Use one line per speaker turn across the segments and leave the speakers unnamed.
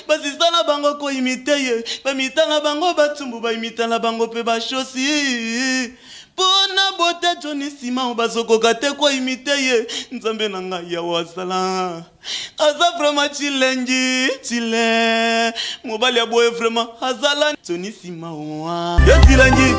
Basista na bango koimite ye, bamita na bango batumbu, baimita na bango mpe bashosi. Mpo na bote Johnny Simao bazokoka te koimite ye. Nzambe na ngai yawe azala aza vraiment chilengi chile, mobali ya boye vraiment azala Johnny Simao ye chilengi.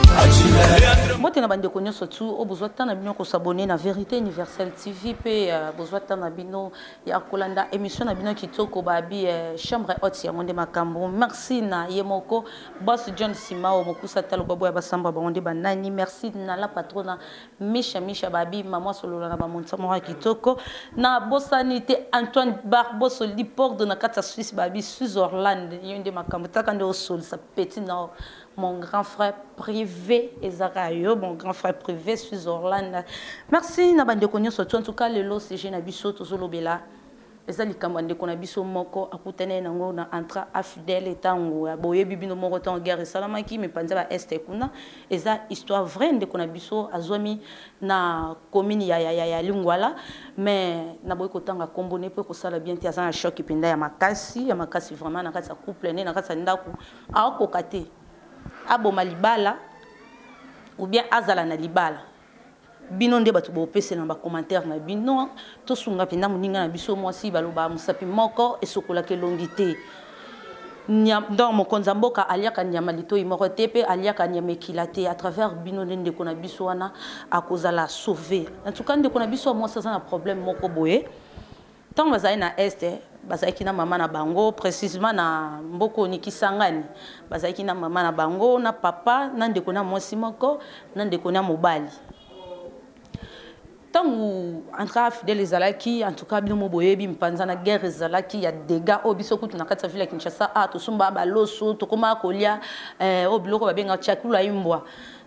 Mbote na bandeko nyonso tu oyo bozwa ntan na bino kosabone na Vérité Universelle TV mpe bozwa ntan na bino ya kolanda émission na bino kitoko babi Chambre Haute. Yango nde makambo. Merci na ye moko boss John Simao mokusa talo babo ya basamba bango nde banani. Merci na la patrona Misha Misha babi mama solola na bamonisa moko ya kitoko. Na bosani te Antoine Barboso Lipordo na kati ya Suisse, babi Switzerland. Yo nde makambo, taka nde osolisa petit na mon grand frère privé ezaka yo, mon grand frère privé Switzerland. Merci na bandeko nyonso tu. En tout cas, lelo sujet na biso tozolobela eza likambo ya ndeko na biso moko akutani nango na entra AFDL ntango ya boyebi bino moko ntango guerre esalamaki mipanzi ya baeste kuna. Eza histoire vraie. Ndeko na biso azwami na commune ya Lingwala, mais naboyi kotanga nkombo ne mpo ekosala bien te. Aza na choc mpenza ya makasi, ya makasi vraiment na kati ya couple ne, na kati ya ndako. Aokoka te aboma libala ou bien azala na libala. Bino nde bato bopesela na bacommentaire na bino. Tosunga mpenza moninga na biso mwasi. Baloba mosapi moko esokolaka elongi te. Donc mokonzi ya mboka aliaka nyama litoi moko te, mpe aliaka nyama ekila te. À travers bino nde ndeko na biso wana akozala sauvé. En tout cas, ndeko na biso ya mwasi aza na problème moko boye. Ntango bazali na este, bazalaki na mama na bango, précisément na mboka oni Kisangani. Bazalaki na mama na bango, na papa, na ndeko na mwasi moko, na ndeko na mobali. Ntango entrée AFDL ezalaki, en tout cas bino mo boyebi mpanza na guerre ezalaki ya dégâts oyo biso kutu na kati ya ville ya Kinshasa a tosomba baloso, tokóma kolia oyo biloko babengaka chakula imbwa,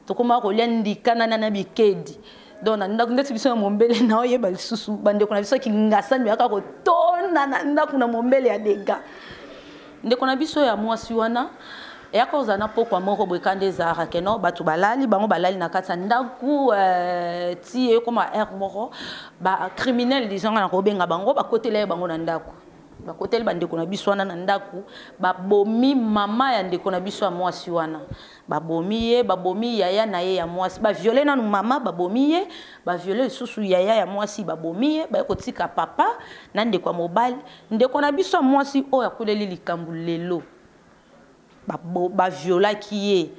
tokóma kolia ndika na bikedi. Donc na ndako ndeti biso na Mombele, na oyeba lisusu bandeko na biso Kingasani bayaka kotonda na ndako na Mombele ya dégâts. Ndeko na biso ya mwasi wana eyaka kozala na pokwa moko boye, kanda ezalaka keno bato balali, bango balali na kati ya ndako ti ekoma heure moko, bacriminel, disons nga na kobenga bango, bakotela ye bango na ndako. Bakoteli bandeko na biso wana na ndako, babomi mama ya ndeko na biso ya mwasi wana, babomi ye, babomi yaya na ye ya mwasi. Baviole nanu mama, babomi ye, baviole lisusu yaya ya mwasi, babomi ye, baye kotika papa na ndeko ya mobali. Ndeko na biso ya mwasi oyo akuleli likambo lelo, baviolaki ye.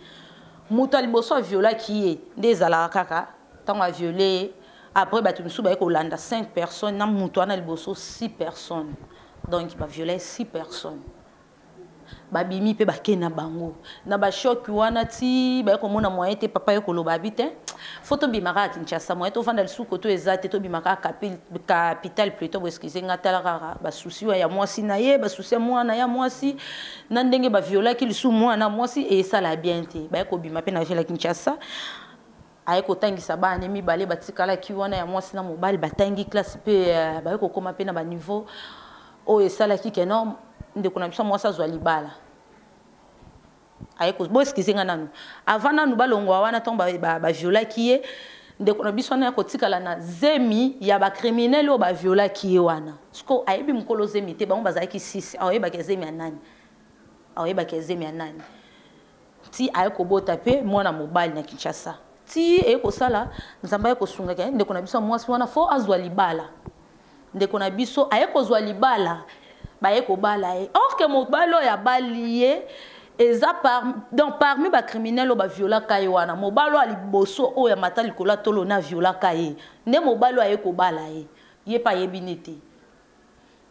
Moto ya liboso aviolaki ye nde ezalaka kaka ntango aviole ye, après bato mosusu baye kolanda, 5 personnes na moto wana liboso, 6 personnes. Donc baviole 6 personnes, babimi mpe bakei na bango na bachoc wana ti baye komona moyen te. Papa ye koloba abi te, faut tobima kaka Kinshasa, moyen tovanda lisusu koto eza te, tobima kaka capitale plutôt. Bo excuse nga, tala kaka basusi ya mwasi na ye, basusi ya mwana ya mwasi na ndenge baviolaki lisusu mwana mwasi, esala bien te. Baye kobima mpe na ville ya Kinshasa. Aye kotangisa bana mibale batikalaki wana ya mwasi na mobali. Batangi classe mpe baye kokóma mpe na baniveau oyo esalaki keno ndeko na biso mwasi azwa libala. Aye bo excuse nga nanu, avant nanu balongwa wana, ntango baviolaki ye, ndeko na biso wana ya kotikala na zemi ya bacriminel oyo baviolaki ye wana. Siko ayebi mokolo zemi te, bango bazalaki 6, aoyebaki zemi ya nani, aoyebaki zemi ya nani? Ti aye kobota mpe mwana mobali na Kinshasa. Ti eye kosala, Nzambe aye kosungaka ndeko na biso ya mwasi wana, faut azwa libala. Ndeko na biso aye kozwa libala, baye kobala ye. Or que mobali oyo abali ye eza donc parmi bacriminel oyo baviolaka ye wana. Mobali oyo ya liboso oyo amata likolo ya tolo na aviolaka ye nde mobali oyo aye kobala ye. Ye mpe ayebi ne te.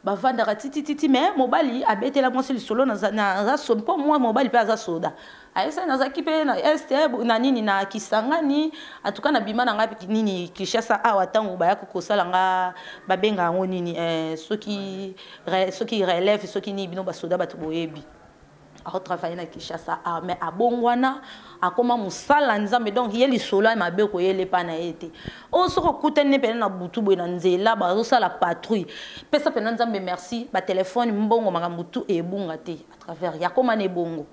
Bavandaka titititi, mais mobali abetela mwasi lisolo naza so mpo mwa mobali mpe aza soda. Ayebisaki nazalaki mpe na este na nini na Kisangani. En tout cas, nabima na ngai nini Kinshasa awa ntango bayaki kosala nga, babenga yango nini, soki relève, soki nini, bino basoda bato boyebi. Aotravaille na Kinshasa awa, mais abongwana, akóma mosala Nzambe. Donc ye lisolo ya mabe koyela epa na ye te. Oyo soki okutani ne pene na butu boye na nzela, bazosala patrouille, pesa mpena Nzambe merci. Batelefone, mbongo, makambo tu ebunga te à travers yakóma na ebongo.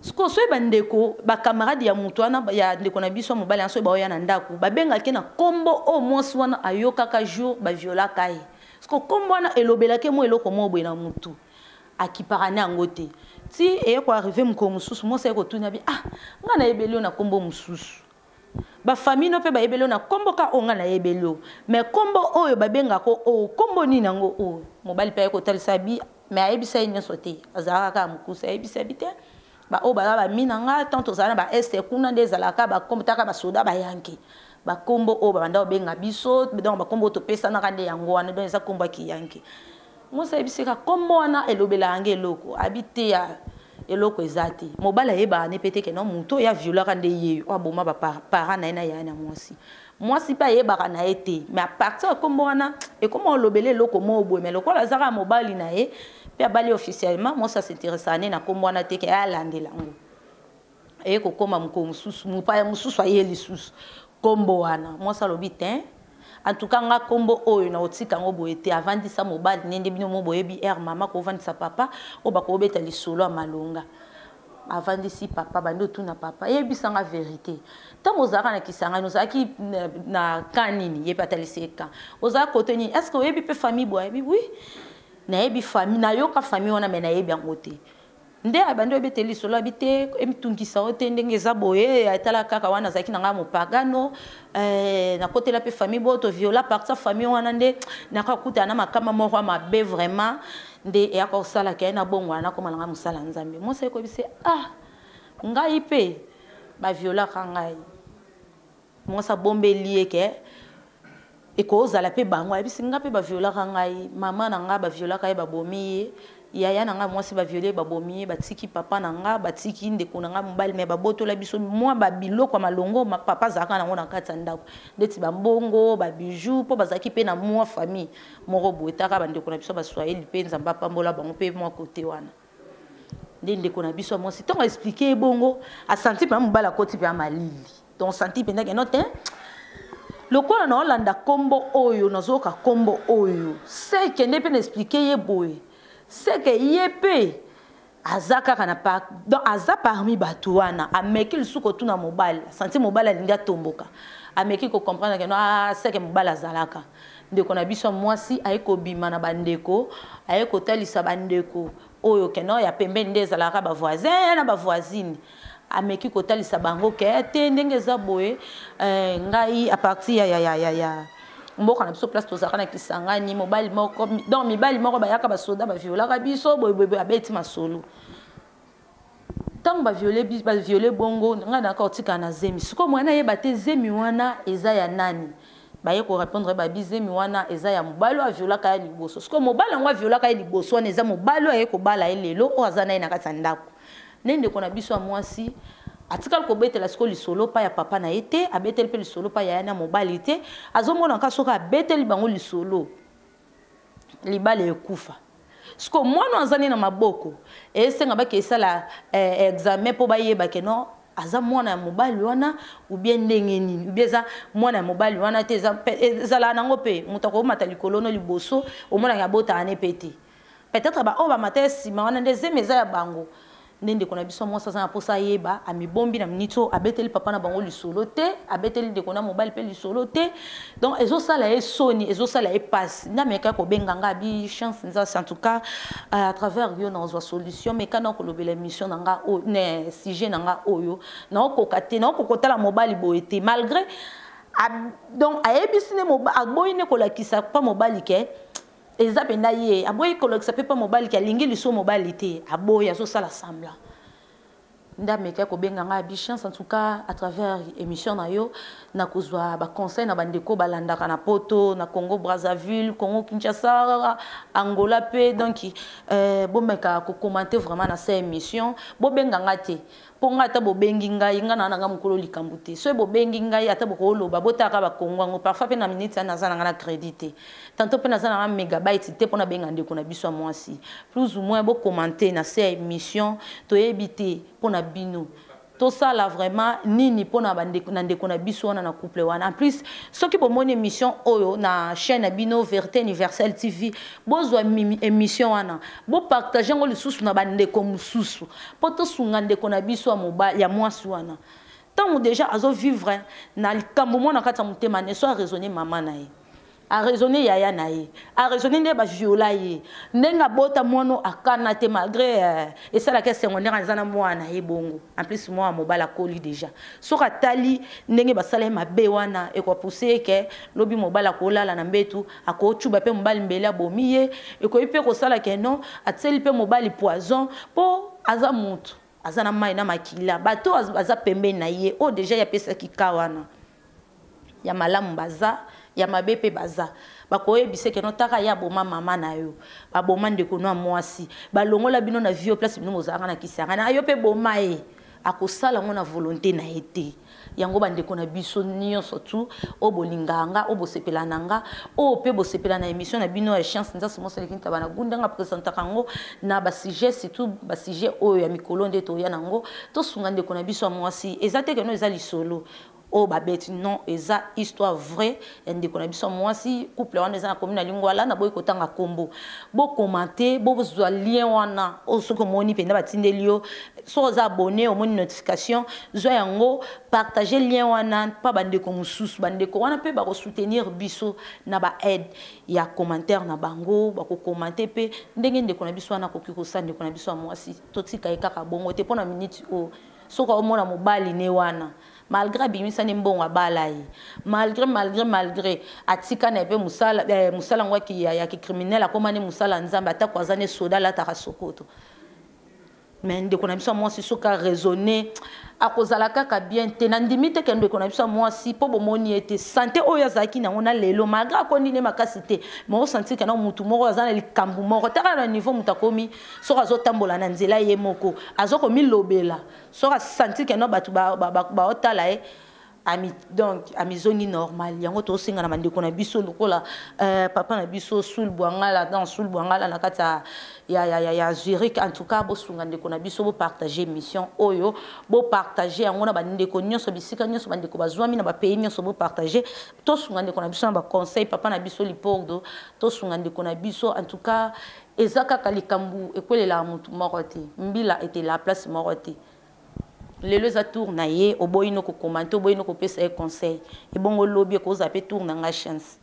Sikoyo soki bandeko, bacamarade ya moto wana ya ndeko na biso ya mobali wana, soki baoya na ndako, babengaki na nkombo oyo mwasi wana ayokaka jour baviolaka ye. Sikoyo nkombo wana elobelaki mo eloko moko boye na motu. Akipaka ne yango te. Ti eye ko arriver mokolo mosusu, mwasi aye kotuna bi, ah, nga nayebeli yo na kombo mosusu. Ba famille no pe bayebeli yo na kombo ka oyo nga nayebeli yo. Mais kombo oyo babengaka yo oyo, kombo nini yango oyo? Mobali pe aye kotalisa bi, mais ayebisa ye nyonso te. Azalaka kaka mokuse, ayebisa bi te. Ba oyo baza ba mi na nga, tant tozala na ba est kuna nde ezalaka ba kombo, taka ba soda ba yanke. Ba kombo oyo babanda kobenga biso, donc ba kombo oyo topesanaka nde yango wana, donc eza kombo ya kiyanke. Mwasi ayebisi ka kombo wana elobelaka nga eloko, abi te ya eloko eza te. Mobali ayebaka ne pe te ke non moto oyo aviolaka nde ye oyo aboma ba parents na ye na yaya na mwasi. Mwasi pe ayebaka na ye te, mais à partir ya kombo wana ekoma olobela eloko moko boye, mais lokola aza kaka mobali na ye pe abali officiellement, mwasi a s'interessaka ne na kombo wana te ke alandela yango. Eye kokoma mokolo mosusu, mopaya mosusu aye lisusu kombo wana, mwasi alobi te, en tout cas nga kombo oyo na otika yango boye te. Avandisa mobali ne nde bino mo boyebi air mama kovandisa papa oyo bakobeta lisolo ya malonga. Avandisi papa, bandi otuna papa, eyebisa nga verité, ntango ozalaka na Kisangani ozalaki na camp nini? Ye mpe atalisi ye camp. Ozalaka kote nini? Est ce que oyebi mpe famille boye? Ayebi, oui, nayebi famille, nayoka famille wana mais nayebi yango te. Nde abandi obeteli lisolo, abi te emitungisa yo te ndenge eza boye, atala kaka wana azalaki na ngai mopagano, nakotela mpe famille boyo toviola parti ya famille wana, nde nakakutana na makama moko ya mabe vraiment, nde eyaka kosalaka ye na bongo wana nakoma na ngai mosala ya Nzambe. Mwasi ayekoyebisa ye, ah, ngai mpe baviolaka ngai. Mwasi abombeli ye ke ekozala mpe bango, ayebisi ngai mpe baviolaka ngai, mama na ngai baviolaka ye, babomi ye, yaya na ngai mwasi baviole ye, babomi ye, batiki papa na ngai, batiki ndeko na ngai mobali, me babotola biso mwa babiloko ya malongo papa azalaka nango na kati ya ndako, ndeti bambongo, babiju, mpo bazalaki mpe na mwa famille moko boye, taka bandeko na biso baswahili mpe Nzambe apambola bango mpe mwa kote wana. Nde ndeko na biso ya mwasi ntango aexplike ye bongo, asanti mpenza mobali akoti mpenza malili, donc santi mpenza keno te lokola naolanda kombo oyo, nazoyoka kombo oyo, seke nde mpe na explike ye boye, seke ye mpe aza kaka na par, donc aza parmi bato wana. Ameki lisusu kotuna mobali, asanti mobali alingi atomboka, ameki kocomprendre keno, ah, seke mobali azalaka. Ndeko na biso ya mwasi aye kobima na bandeko, aye kotalisa bandeko oyo keno ya pembeni nde ezalaka ba voisin na ba voisine, ameki kotalisa bango ke te ndenge eza boye, ngai a partir ya, ya, ya, ya, ya mboka na biso place tozalaka na Kisangani, mobali moko, donc mibali moko bayaka basoda baviolaka biso boye boye boye, abeti masolo. Ntango baviole bongo, ngai nayaka kotikala na zemi. Sikoyo mwana ayeba te zemi wana eza ya nani. Baye korépondre babi zemi wana eza ya mobali oyo aviolaka ye liboso. Sikoyo mobali yango aviolaka ye liboso wana eza mobali oyo aye kobala ye lelo, oyo aza na ye na kati ya ndako. Nde ndeko na biso ya mwasi atikali kobetela sikoyo lisolo pa ya papa na ye te, abeteli mpe lisolo pa yaya na mobali te. Azomona kaka soki abeteli bango lisolo, libala ekufa. Sikoyo mwana aza nde na maboko, esenga bake esala examen mpo bayeba ke non aza mwana ya mobali wana ou bien ndenge nini, ou bien eza mwana ya mobali wana te, ezalaka nango mpe moto akomata likolo no liboso omonaka abotaka ne mpe te, peut-être ba oyo bamata ya nsima wana nde zemi eza ya bango. Nde ndeko na biso mwasi aza na mposa ayeba, amibombi na miniti oyo, abeteli papa na bango lisolo te, abeteli ndeko na mobali mpe lisolo te, donc ezosala ye soni, ezosala ye pasi. Nde ameka kobenga nga, abi chance nzasi, en tout cas à travers yo nazwa solution, meka na kolobela émission na nga oyo, ne sujet na nga oyo naokoka te, naokoka kotala mobali boye te, malgré donc ayebisi nde aboyi nde kolakisa pa mobali ke eza mpenza ye, aboyi kolakisa mpe pa mobali ke alingi liso mobali te, aboyi, azosala semblant. Nde ameki kobenga ngai, abi chance, en tout cas à travers émission na yo nakozwa baconseil na bandeko balandaka na Poto, na Congo Brazzaville, Congo Kinshasa, Angola mpe, donc bomeka kocommenter vraiment na sa émission. Bobenga ngai te mpo ngai ata bobengi ngai, ngai na nanga mokolo likambo te. Soki bobengi ngai ata bokoloba, botaka bakongo yango parfois mpe na minute wana naza na ngai na crédit te, tantôt mpe naza na ngai mégabyte te mpo nabenga ndeko na biso ya mwasi. Plus ou moins bocommenter na se ya émission, toyebi te mpo na bino tosala vraiment nini mpo na na ndeko na biso wana na couple wana. En plus soki bomoni émission oyo na chaîne na bino Vérité Universelle TV, bozwa émission wana, bopartage yango lisusu na bandeko mosusu mpo tosunga ndeko na biso ya mobali ya mwasi wana. Ntango déjà azovivre na likambo mwana kati ya motema ne, so araisonne mama na ye. Araisonne yaya na ye, araisonne nde baviola ye, ndenge abota mwana akana te, malgré esalaki esengo ndenge aza na mwana na ye bongo. En plus mwana mobali akoli déjà. Soki atali ndenge basala ye mabe wana, ekopousse ye ke lobi mobali akolala na mbetu, akocuba mpe mobali mbele, abomi ye. Ekoki mpe kosala ke non, atieli mpe mobali poison, mpo aza mutu, aza na mai na makila. Bato aza pembeni na ye oyo déjà ye apesaki ka wana ya malamu, baza ya mabe mpe baza. Bakoyebisa ke notaka ye aboma mama na yo, baboma ndeko no ya mwasi, balongola bino na vie place bino bozalaka na kisanga na yo, mpe boma ye. Akosala yango na volonté na ye te. Yango bandeko na biso nyonso tu oyo bolingaka nga, oyo bosepela na nga, oyo mpe bosepela na émission na bino ya Chance Nzasi Mosaleki Ntaba na Gundanga, présentaka yango na basujet, surtout basujet oyo ya mikolo nde toya nango. Tosunga ndeko na biso ya mwasi. Eza te keno eza lisolo oyo babeti, non, eza histoire vraie ya ndeko na biso mwasi. Couple wana eza na commune ya Lingwala, naboyi kotanga nkombo. Bokomante, bozwa lien wana oyo. Soki omoni mpenza batindeli yo, soki oza abonné, omoni notification, zwa yango, partage lien wana mpa bandeko mosusu. Bandeko wana mpe bakosoutenir biso na baaide ya commentaire na bango, bakokomante mpe ndenge ndeko na biso wana akoki kosala. Ndeko na biso ya mwasi, totika ye kaka bongo te. Mpo na minute oyo, soki omona mobali ne wana, malgré abimisani mbongo abala ye, malgré malgré malgré atika na ye mpe mosala, mosala yango ya kicriminel, akóma ne mosala Nzambe, atako aza ne soda, alataka sokoto. Mais ndeko na biso ya mwasi, soki araisonne, akozala kaka bien te. Nandimi te ke ndeko na biso ya mwasi, mpo bomoni ete santé oyo azalaki nango na lelo, malgré akondi ne makasi te, mais osentir ke na mutu moko aza na likambo moko taka na niveau moto akomi. Soki azotambola na nzela ye moko, azokomilobela, soki asentir ke no bato baotala ye, ami, donc amizongi normal. Yango tosenga na bandeko na biso lokola papa na biso Sul Bwangala, dans Sul Bwangala na kati ya Zurich. En tout cas, bosunga ndeko na biso, bopartage émission oyo, bopartage yango na bandeko nyonso, bisika nyonso bandeko bazwami na bapays nyonso, bopartage. Tosunga ndeko na biso na baconseil. Papa na biso Lipordo, tosunga ndeko na biso. En tout cas, eza kaka likambo ekwelelaka motu moko te, mbila etela place moko te. Lelo eza tour na ye, oboyi no kokomante, oboyi no kopesa ye conseil. Ebongo lobi ekozala mpe tour na nga Chance.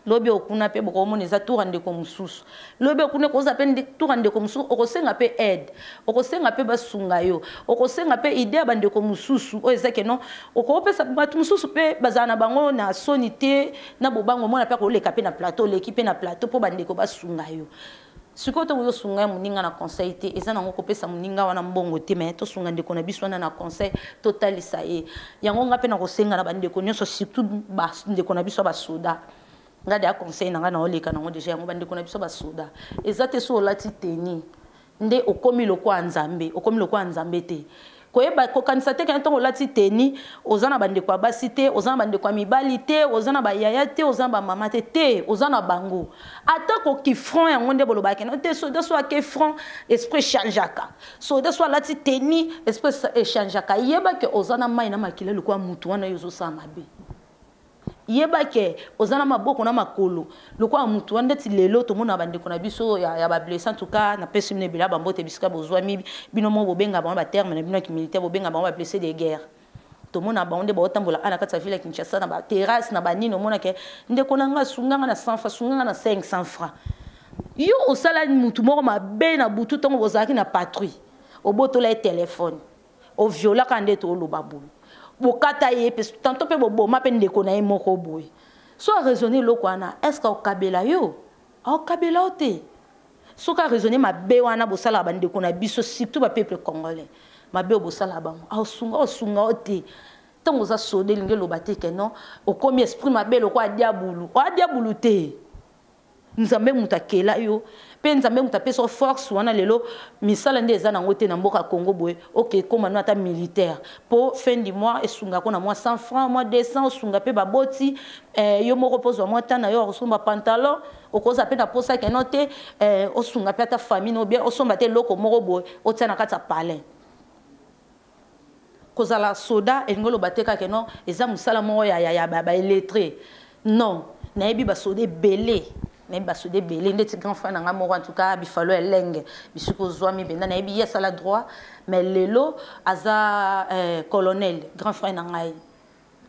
Lobi okuna mpe bokomona eza tour ya ndeko mosusu. Lobi okuna ekozala mpe tour ya ndeko mosusu. Okosenga mpe aide, okosenga mpe basunga yo, okosenga mpe idée ya bandeko mosusu oyo eza ke non, okopesa bato mosusu mpe bazala na bango na soni te na bobango. Omona mpe akoleka mpe na plateau, oleki mpe na plateau mpo bandeko basunga yo. Sikoyo ntango ozosunga ya moninga na conseil te, eza nango kopesa moninga wana mbongo te, mais tosunga ndeko na biso wana na conseil, totalisa ye yango. Nga mpe na kosenga na bandeko nyonso, surtout bandeko na biso ya basoda, nga deya conseil na ngai naoleka nango déjà yango. Bandeko na biso basoda, eza te so olati tenue nde okomi lokola Nzambe. Okomi lokola Nzambe te. Koyeba kokanisa te kene ntango olati tenue, oza na bandeko ya basi te, oza na bandeko ya mibali te, oza na bayaya te, oza na bamama te. Te, oza na bango. Ata koki front yango nde bolobaka no te, soda so ake front, esprit echangeaka. Soda so alati tenue, esprit echangeaka. Yeba ke oza na mai na makila lokola mutu wana. Yo ozosala mabe, yeba ke oza na maboko na makolo lokola mutu wana. Ndeti lelo tomona bandeko na biso ya bablessé. En tout cas, napesi bino ebele bambote bisika bozwami. Bino moko bobenga bango baterme na bino ya kimilitaire, bobenga bango bablessé de guerre. Tomona bango nde baotambola a na kati ya ville ya Kinshasa, na baterrasse na banini. Omonake ndeko na nga, asunganga na 100 francs, asunganga na 500 francs. Yo osala mutu moko mabe na butu ntango bozalaki na patrouille, obotola ye telefone, oviolaka nde tooloba boye, bokata ye mpe tanto mpe boboma mpe ndeko na ye moko boye. So araisonne eloko wana, est ce que akokabela yo? Akokabela yo te. Soki araisonne mabe wana bosalaka bandeko na biso, surtout bapeuple congolais, mabe oyo bosalaka bango, aosunga, osunga yo te. Ntango oza soda, elingi eloba te ke non, okomi esprit mabe lokola diabulu. Oya diabulu te. Nzambe moto akela yo, mpe Nzambe moto apesa force wana. Lelo misala nde eza nango te na mboka Congo boye, oke ekóma no ata militaire mpo fin du mois esungako na mwa 100 francs, mwa 200, osunga mpe baboti yo moko mpo ozwa mwa temps na yo akosomba pantalon. Okozwa mpe na posa keno te, osunga mpe ata famille no bien, osomba te eloko moko boye otia na kati ya palin. Kozala soda elingi oloba te kaka non, eza mosala moko ya baillettré. Non, nayebi basoda ebele, nayebi basoda ebele ndeti grand frère na ngai moko, en tout cas Bifalo Elenge, bisika ozwami mpenza, nayebi ye asala droit, mais lelo aza colonel. Grand frère na ngai.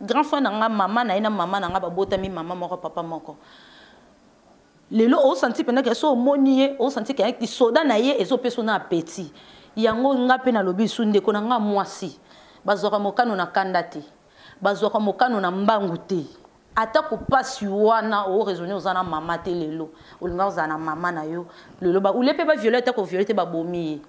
Grand frère na nga, mama na ye na mama na nga babotami mama moko, papa moko. Lelo osanti mpenza ke so omoni ye, osanti ke kisoda na ye ezopesa na appétit. Yango nga mpe nalobi su, ndeko na nga mwasi, bazwaka mokano na kanda te, bazwaka mokano na mbangu te. Ata kopasi wana oraisonne, oza na mama te, lelo olinga ozala na mama na yo lelo, ule mpe baviole, ata koviole te, babomi ye.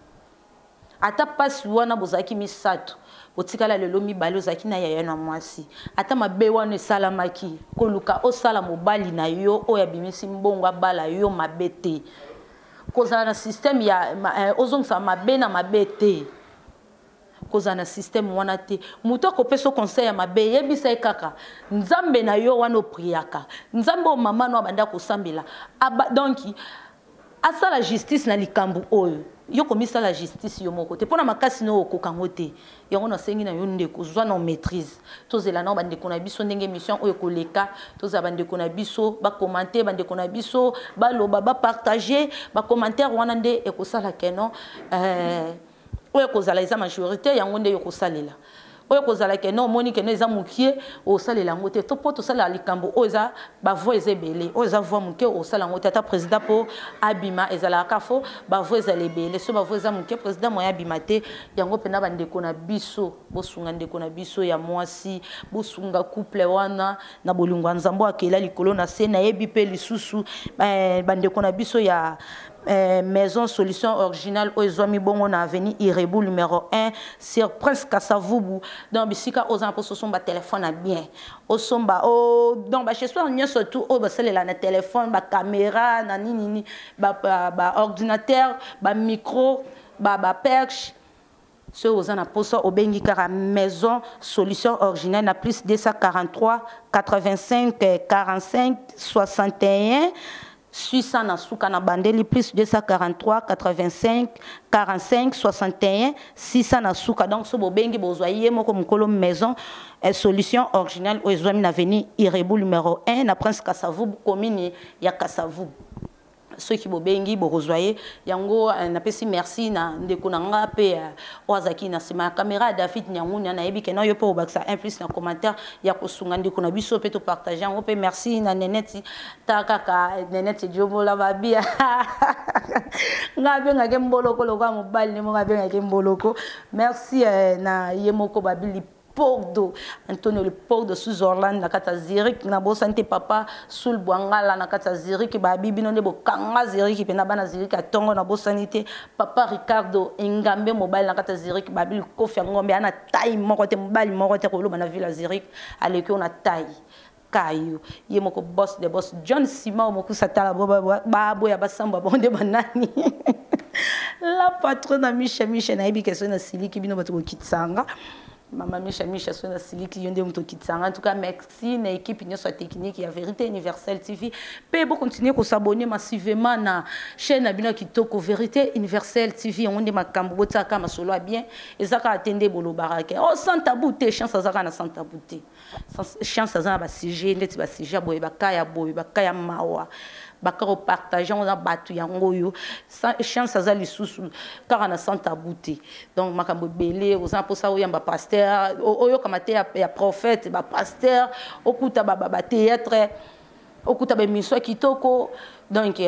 Ata mpasi wana, bozalaki misato, botikala lelo mibale, ozalaki na yaya na mwasi. Ata mabe wana esalamaki, koluka osala mobali na yo oyo abimisi mbongo abala yo mabe te, kozala na système ya ozongisa mabe na mabe te, kozala na système wana te. Moto akopesa conseil ya mabe, yebisa ye kaka Nzambe na yo wana opriaka, Nzambe oyo mama no abanda kosambela. Donc asala justice na likambo oyo. Yo komisala justice yo moko te, mpo na makasi no okoka yango te. Yango nasengi na yo, ndeko, zwa na maîtrise. Tozela nao bandeko na biso, ndenge émission oyo ekoleka, tozala bandeko na biso bacommenter, bandeko na biso baloba, bapartage bacommentaire wana, nde ekosala keno oyo ekozala eza majorité, yango nde yo kosalela. Oyo kozala keno omoni keno eza mokie, osalela yango te. To mpo tosalela likambo oyo eza bavoix eza ebele, oyo eza voix moke, osala yango te. Ata président mpo abima, ezalaka fo bavoix ezala ebele. So bavoix eza moke, président moye abima te. Yango mpena, bandeko na biso, bosunga ndeko na biso ya mwasi, bosunga couple wana na bolingo ya Nzambe akela likolo na se. Nayebi mpe lisusu bandeko na biso ya Maison Solution Originale oyo ezwami bongo na avenue Irebu numéro 1 sur Prince Kasavubu. Donc bisika oza na mposa osomba telefone ya bien, osomba donc baaccessoire nyonso tu oyo basalela na telefone, bacaméra na ninini, baordinateur, bamicro, baperche, soki oza na posa, obengi kaka Maison Solution Originale na plus 243 85 45 61 600 na suka. Na bandeli, plus 243 85 45 61 600 na suka. Donc so bobengi, bozwa ye moko mokolo Maison Solution Originale oyo ezwami na avenue Irebu numéro 1 na Prince Kasavubu, commune ya Kasavubu. Soki bobengi, bokozwa ye. Yango napesi merci na ndeko na nga mpe oyo azalaki na nsima ya caméra ya David Nyangunia. Nayebi ke na yo mpe obakisa 1 plus na commentaire ya kosunga ndeko na biso mpe topartage yango. Mpe merci na Neneti ta kaka Neneti Diomola babia nga abengaki mboloko lokola mobali nde moko abengaki mboloko. Merci na ye moko babili Pordo Antonio le Pordo Switzerland na kati ya Zurich. Nabosani te papa Sul Bwangala na kati ya Zurich, babi bino nde bokanga Zurich mpe bana Zurich ya ntongo. Nabosani te papa Ricardo Engambe mobali na kati ya Zurich, babi likofi ya ngombe ana taille moko te, mobali moko te koloba na ville ya Zurich aleki oyo na taille kayo. Ye moko boss de boss John Sima mokusa tala baboya basamba bango nde banani. La patronne na Misha Misha, nayebi ke soki nasiliki, bino bato bokitisanga. Mama Misha Misha, soki nasiliki, yo nde moto okitisanga. En tout cas, merci na équipe nyonso ya technique ya Vérité Universelle TV. Mpe bocontinue kos'abonner massivement na chaîne na bino ya kitoko, Vérité Universelle TV. Yango nde makambo, botiaka masolo ya bien. Eza kaka te nde bolobaka ke oh, sans tabou te. Chance aza kaka na sans tabou te. Chance aza na basujet ndeti basujet ya boye, baka ya boye, baka ya mawa, baka kopartage yango na bato. Yango oyo chance aza lisusu kaka na sans tabou te. Donc makambo ebele, oza na mposa oyamba pasteur, oyokama te ya prophète, bapasteur, okuta bathéâtre, okuta baémission ya kitoko. Donc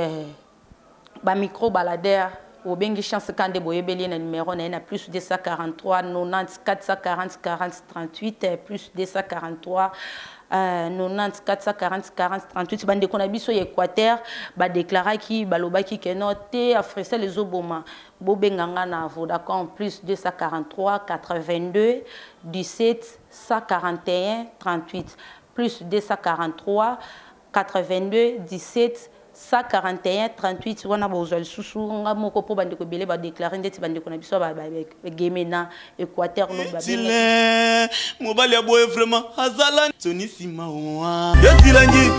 bamicro baladeur, obengi Chance ka nde boyebeli ye na numéro na ye na plus 243 90 440 40 38, plus 243 90 440 40 38. Bandeko na biso ya Équateur badeklaraki, balobaki ke no te, Africell ezoboma. Bobenga nga na Vodacom, plus 243 82 17 141 38, plus 243 82 17 141 38. Wana bozwa lisusu nga moko, mpo bandeko ebele badeklare ndeti bandeko na biso bageme na Équateur.
Tile mobali ya boye vraiment azala toni nsima wa yo tilangi.